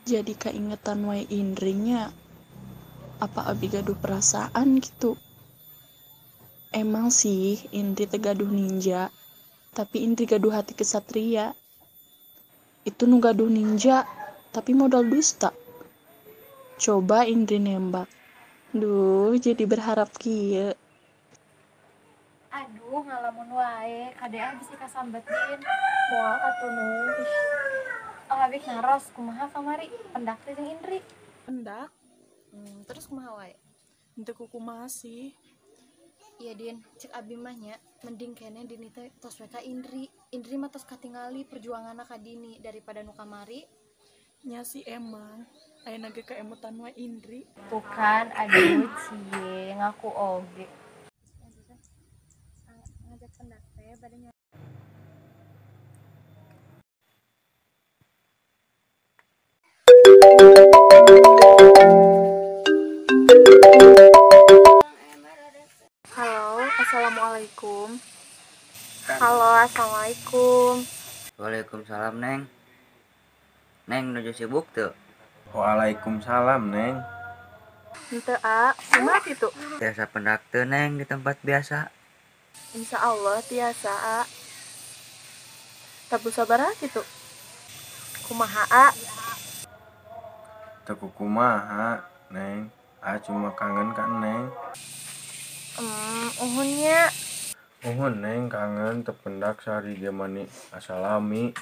Jadi kaingetan wae Indri nya. Apa abi gaduh perasaan gitu? Emang sih Indri teu gaduh ninja, tapi Indri gaduh hati kesatria. Itu nu gaduh ninja, tapi modal dusta. Coba Indri nembak. Duh, jadi berharap kieu. Aduh, ngalamun wae, kade ah bisi kasambat Din. Moal atuh nu. Oh, abik naros, kumaha kamari? Pendak teh jeung Indri. Pendak? Terus kumaha wae? Henteu kukumaha sih. Iya Din, cek abi mah nya, mending keneh Dini teh tos we ka Indri. Indri mah tos katingali perjuanganna ka Dini daripada nu kamari. Nya sih emang, ayeuna ge kaemutan wae Indri. Tuh kan, aduh cie, ngaku oge. Ngajak pendak teh bade nya. Halo, assalamualaikum. Halo, assalamualaikum. Waalaikumsalam, Neng. Neng nuju sibuk tuh. Waalaikumsalam, Neng. Henteu a, kumaha kitu? Tiasa pendak teu, Neng, di tempat biasa. Insya Allah tiasa a. Tabu sabaraha kitu? Kumaha a? Teu kumaha, Neng. A cuma kangen ka Neng. Uhun nya. Uhun, Neng, kangen teu pendak sehari ge mani asa lami.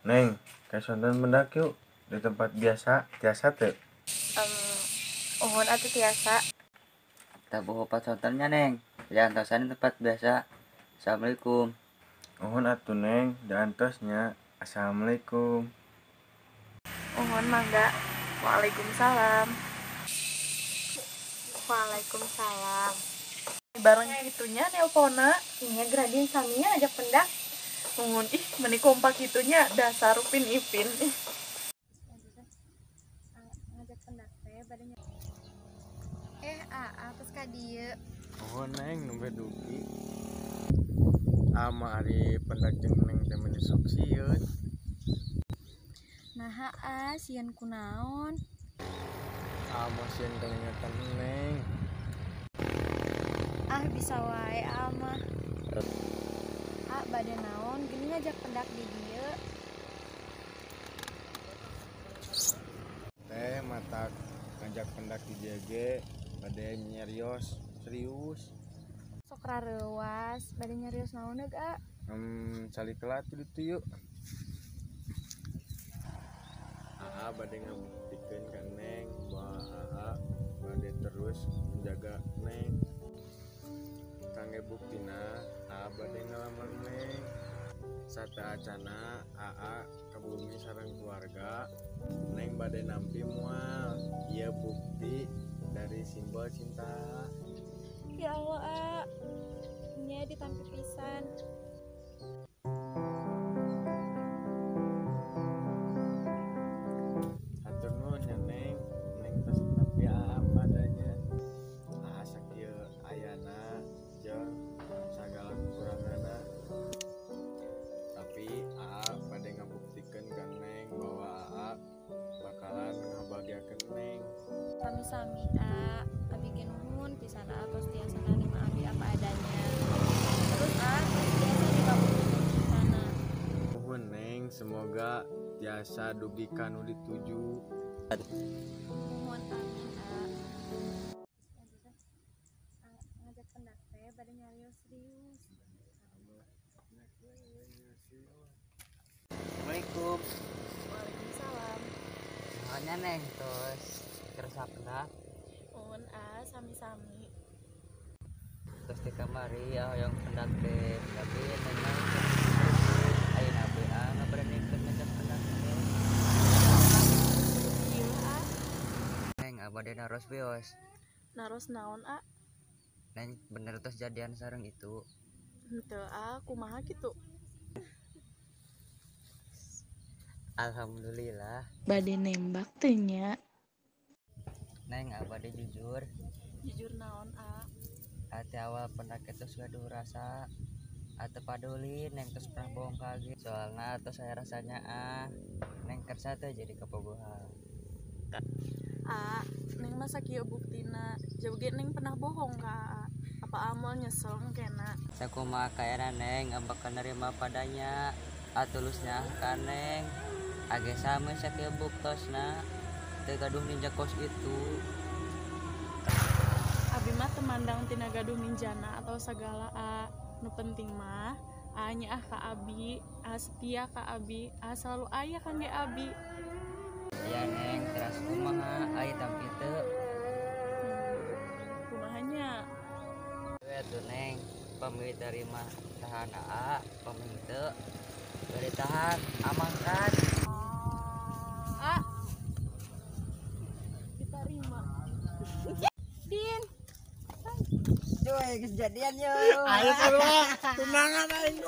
Neng, kayak sonten pendak yuk di tempat biasa, tiasa teu? Uhun atuh tiasa. Tabuh opat sontennya, Neng. Diantosan di tempat biasa. Assalamualaikum. Uhun atuh, Neng, diantosnya. Assalamualaikum. Uhun mangga. Waalaikumsalam. Waalaikumsalam. Bareng gitunya nelpona. Iya, Gradin saminya ajak pendak. Uhun, ih meni kompak gitunya dasar Upin Ipin. Ngajak pendak teh bade nya. Aa, terus ka dieu. Oh, Neng, nembe dugi. Ama ari pendak jeung Neng teh meni sok sieun. Naha a, sieun kunaon? Ama sieun kalingetan Neng. Ah, bisa wae a mah. A, bade naon geuning ngajak pendak di dieu? Teh matak ngajak pendak di dieu ge bade nyarios serius. Sok rareuwas, bade nyarios naon deuk a? Calik heula atuh ditu yuk. Aa bade ngabuktikeun ka Neng bahwa Aa bade terus menjaga Neng. Kangge buktina Aa bade ngalamar Neng. Sateuacana Aa ka bumi sareng keluarga, Neng bade nampi moal. Ieu bukti dari simbol cinta. Ya Allah, A. Nya ditampi pisan. Hatur nuhun nya, Neng. Neng tos nampi Aa apa adanya. Aa sakieu ayana jeung sagala kekuranganna. Tapi Aa bade ngabuktikeun ka Neng bahwa Aa bakalan ngabahagiakeun Neng. Sami-sami a, abi ge nuhun pisan a tos tiasa narima abi apa adanya. Terus a tos tiasa dikabuktikeun cintana. Nuhun, Neng, semoga tiasa dugi ka nu dituju. Nuhun, amin a. Ngajak pendak teh bade nyarios serius. Assalamualaikum. Waalaikumsalam. Makanya Neng terus kersa pendak. Uhun a, sami-sami. Terus di kamari hoyong pendak teh, tapi Neng mah ayeuna BA ngaberenikeun ngajak pendak teh. Ieu a. Neng abade naros bios. Naros naon a? Neng bener tos jadian sareng itu. Henteu a, kumaha kitu? Alhamdulillah. Bade nembak teh nya. Neng abade jujur. Jujur naon a? Hati awal pendak itu gaduh rasa. Atau paduli neng tos pernah bohong kage. Soalna tos saya rasanya ah neng kersa teh jadi kabogohan. A, neng masa kieu buktina. Jauh ge neng pernah bohong ka A. Apa amal nyesel kena? Sakumaha kaayana neng bakal nerima padanya. Atulusnya ka neng. Age sami sakieu buktosna. Teu gaduh ninja kos itu. Abi mah temandang tina gaduh ninjana atau segala A. Nu penting mah A nyaah ka abi, A setia ka abi, A selalu aya kangge abi. Ya neng, teras kumaha ai tampi teu? Kumaha nya? We atuh neng, pamili tarima tahan A, pamili teu bade tahan, amangkan. A. Ditarima. Din. Cuy, geus jadian yo. Ayo keluar, tunangan aing.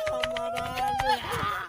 Kemana?